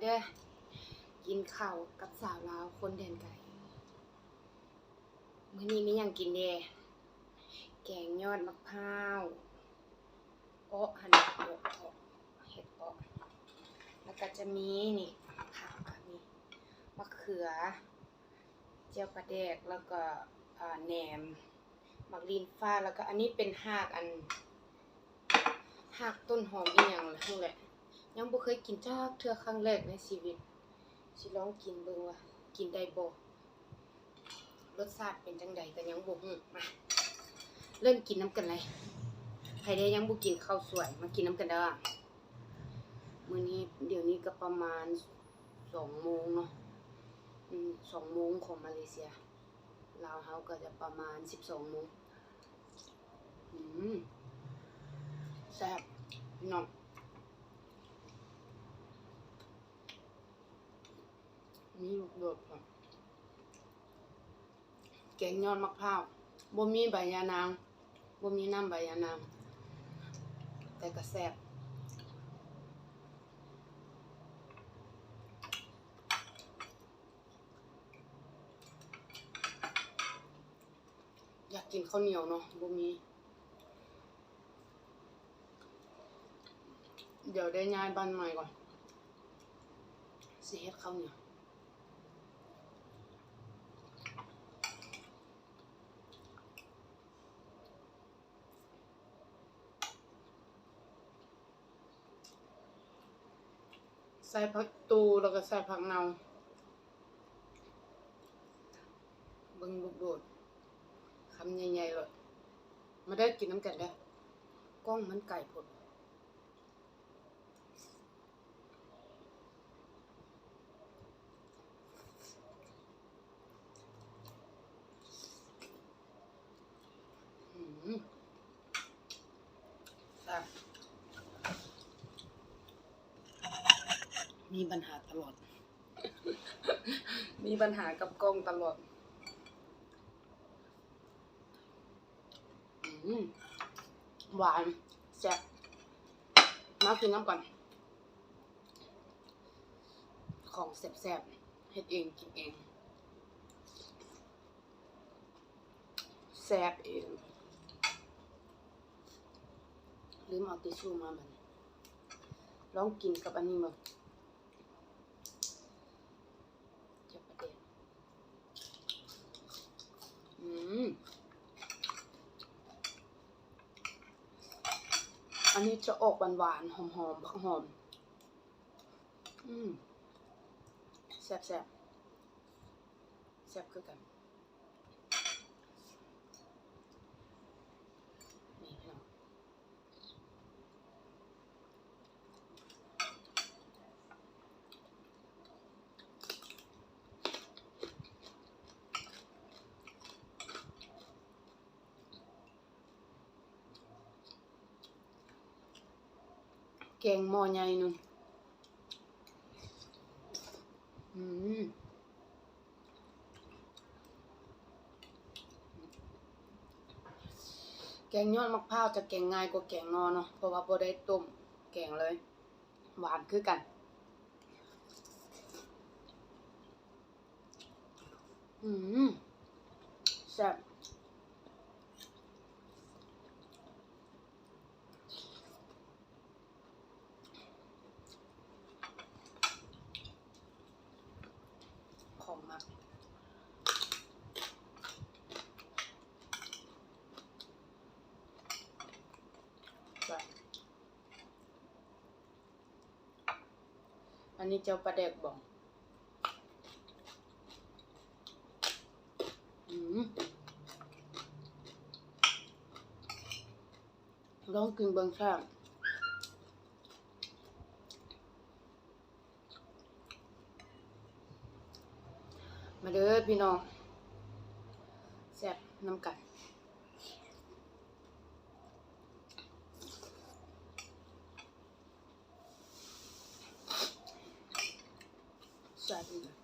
ເດີ້ ກິນເຂົ້າກັບສາວລາວຄົນແດນໄກ. ມື້ນີ້ມີຫຍັງກິນແດ່? ແກງຍອດໝາກພ້າວ ເອາະຫັ້ນ ເອາະ ເອາະ ເຮັດເອາະ ແລ້ວກໍຈະມີນີ້ ຜັກ ກໍມີໝາກເຂືອ ແຈ່ວປາແດກ ແລ້ວກໍ ອ່າ ແໜມ ໝາກລີ້ນຟ້າ ແລ້ວກໍອັນນີ້ເປັນຮາກ ອັນ ຮາກຕົ້ນຫອມອີ່ຫຍັງຫັ້ນແຫຼະ ຍັງບໍ່ເຄີຍກິນຈັກເທື່ອ ຄັ້ງແລກໃນຊີວິດ ຊິລອງກິນເບິ່ງວ່າກິນໄດ້ບໍ່ ລົດຊາດເປັນຈັ່ງໃດກໍຍັງບໍ່ຮູ້. ມາເລີ່ມກິນນຳກັນເລີຍ ໃຜໃດຍັງບໍ່ກິນເຂົ້າສວຍ ມາກິນນຳກັນເດີ້. ມື້ນີ້ ດຽວນີ້ກໍປະມານສອງໂມງເນາະ ອືມ ສອງໂມງຂອງມາເລເຊຍ ລາວເຮົາກໍຈະປະມານສິບສອງໂມງ. ອືມ ແຊບພີ່ນ້ອງ ມີລູກໂດດພ້ອມ ແກງຍອດໝາກພ້າວ ບໍ່ມີໃບຢານາງ ບໍ່ມີນ້ຳໃບຢານາງ ແຕ່ກໍແຊບ. ຢາກກິນເຂົ້າໜຽວເນາະ ບໍ່ມີ ດຽວໄດ້ຍ້າຍບ້ານໃໝ່ກ່ອນ ຊິເຮັດເຂົ້າໜຽວ. ໃສ່ຜັກຕູ ແລ້ວກໍໃສ່ຜັກເນົ່າ ເບິ່ງລູກໂດດ ຄຳໃຫຍ່ໆໂລດ. ມາເດີ້ ກິນນຳກັນເດີ້ ກ້ອງມັນໄກໂພດ. ອືມ ແຊບ ມີບັນຫາຕະຫຼອດ ມີບັນຫາກັບກ້ອງຕະຫຼອດ. ອືມ ຫວານ ແຊບ ມາກິນນຳກັນ ຂອງແຊບໆ ເຮັດເອງກິນເອງ ແຊບເອງ. ລືມເອົາທິຊູມາບັດນີ້ ລອງກິນກັບອັນນີ້ເບິ່ງ. ອືມ ອັນນີ້ຈະອອກຫວານໆ ຫອມໆ ຜັກຫອມ. ອືມ ແຊບໆ ແຊບຄືກັນ. ນີ້ພີ່ນ້ອງ ແກງໝໍ້ໃຫຍ່ໜຶ່ງ. ອືມ ແກງຍອດໝາກພ້າວຈະແກງງ່າຍກວ່າແກງໜໍ່ເນາະ ເພາະວ່າບໍ່ໄດ້ຕົ້ມ ແກງເລີຍ ຫວານຄືກັນ. ອືມ ແຊບ ຂອງມັກ ແຊບ. ອັນນີ້ເຈົ້າປາແດກບອງ. ອືມ ລອງກິນເບິ່ງ ແຊບ. ມາເດີພີ່ນ້ອງ ແຊບນຳກັນ. ແຊບອີ່ຫຼີ. ອ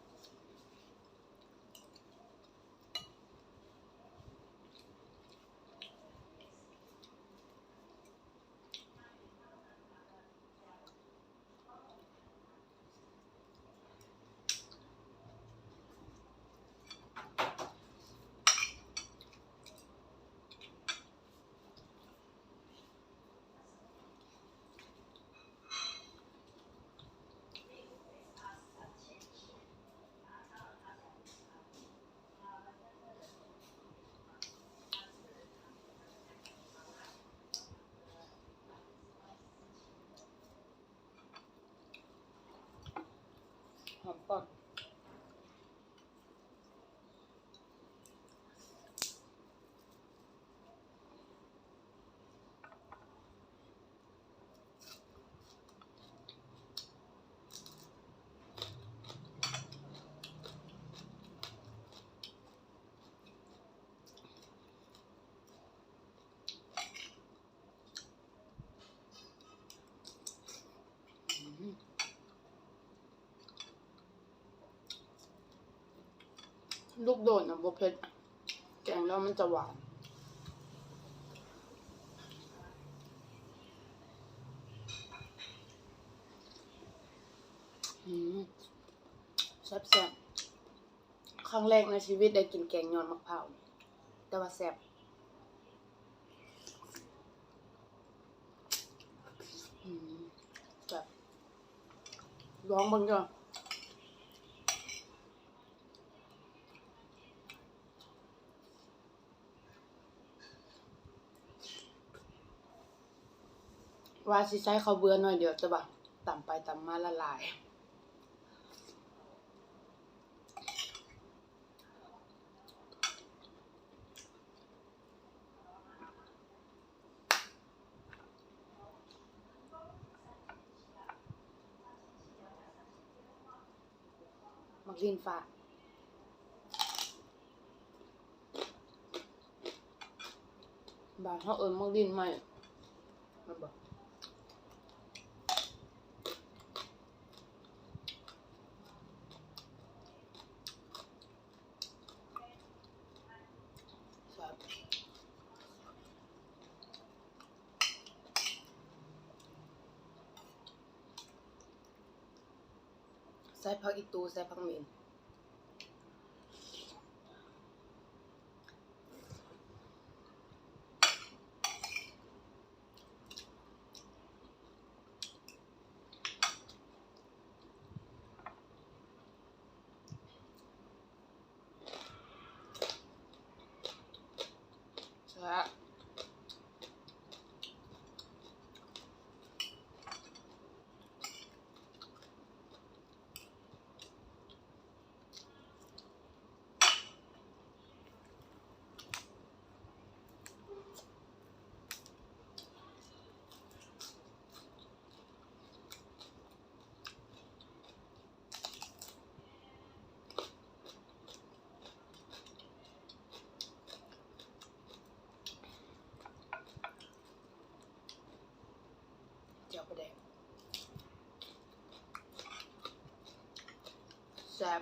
ຫອມປ້ອມ. ລູກໂດດນະບໍ່ເຜັດ ແກງແລ້ວມັນຈະຫວານ. ອືມ ແຊບໆ. ຄັ້ງແລກໃນຊີວິດໄດ້ກິນແກງຍອດໝາກພ້າວ ແຕ່ວ່າແຊບ. ອືມ ແຊບ ລອງເບິ່ງເດີ້. ວ່າຊິໃຊ້ເຂົ້າເບືອໜ້ອຍດຽວ ແຕ່ວ່າຕຳໄປຕຳມາລະຫຼາຍ. ໝາກດິ້ນຟ້າ ບ້ານເຮົາເອີ້ນໝາກດິ້ນໄມ້ ແມ່ນບໍ່? ໃສ່ຜັກອີຕູ ໃສ່ຜັກໝິ່ນ. ແຊບ. ແຈ່ວປາແດກ ແຊບ.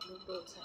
ລູກໂດດໃສ່.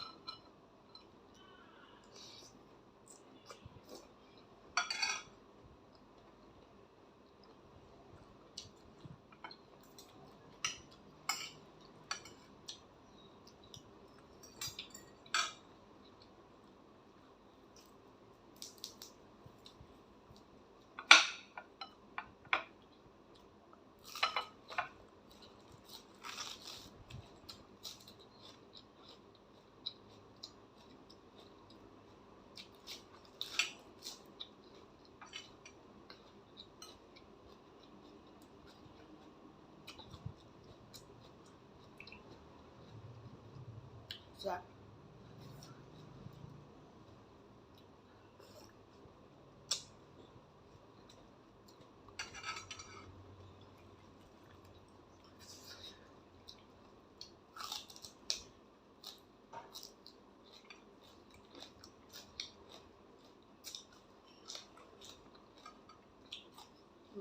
ແຊບ.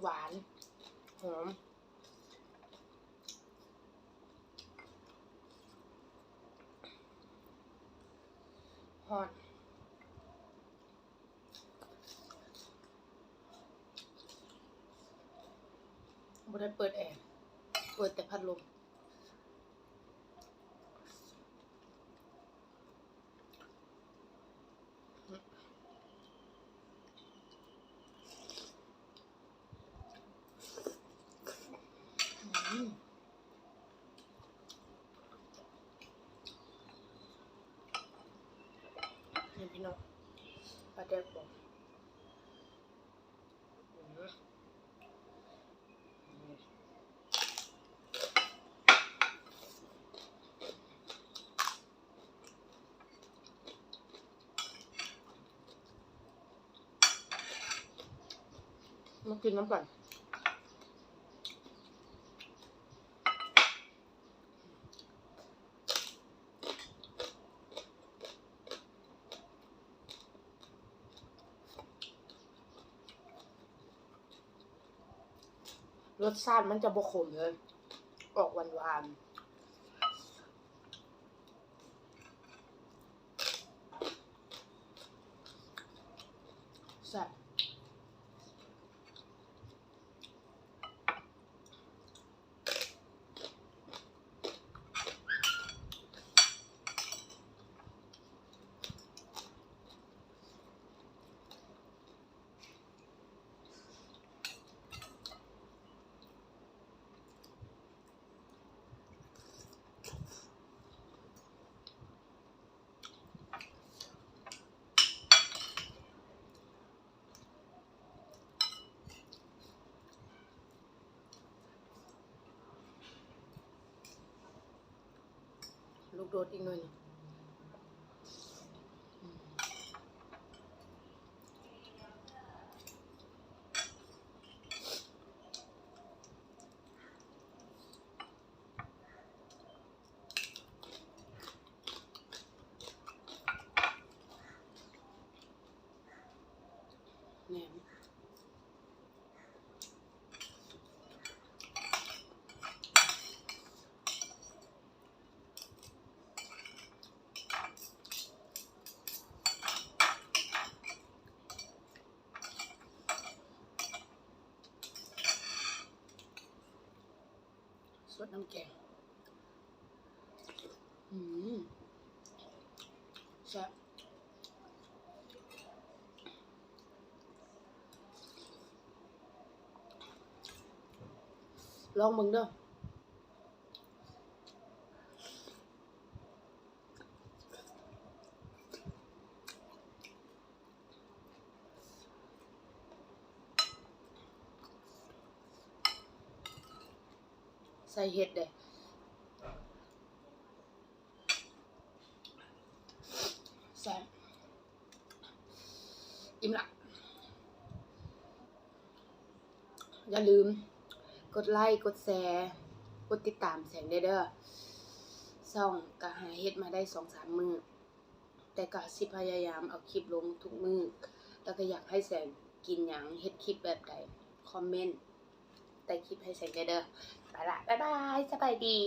ຫວານ ຫອມ ຮ້ອນ. ບໍ່ໄດ້ເປີດແອ ເປີດແຕ່ພັດລົມ. ກິນນຳກັນ. ລົດຊາດມັນຈະບໍ່ຂົມເລີຍ ອອກຫວານໆ ແຊບ. ລູກໂດດອີກໜ້ອຍໜຶ່ງ. ແໜມ ສົດນ້ຳແກງ. ອືມ ແຊບ. ລອງເບິ່ງເດີ້. ໃສ່ເຫັດເດ້ ແຊບ. ອີ່ມລະ. ຢ່າລືມກົດໄລ ກົດແຊ ກົດຕິດຕາມແສງແດ່ເດີ້. ຊ່ອງກະຫາເຮັດມາໄດ້ສອງສາມມື້ ແຕ່ກະຊິພະຍາຍາມເອົາຄລິບລົງທຸກມື້ ແລ້ວກະຢາກໃຫ້ແສງກິນຫຍັງ ເຮັດຄລິບແບບໃດ ຄອມເມັນໃຕ້ຄລິບໃຫ້ແສງແດ່ເດີ້. ໄປລະ ບາຍບາຍ ສະບາຍດີ.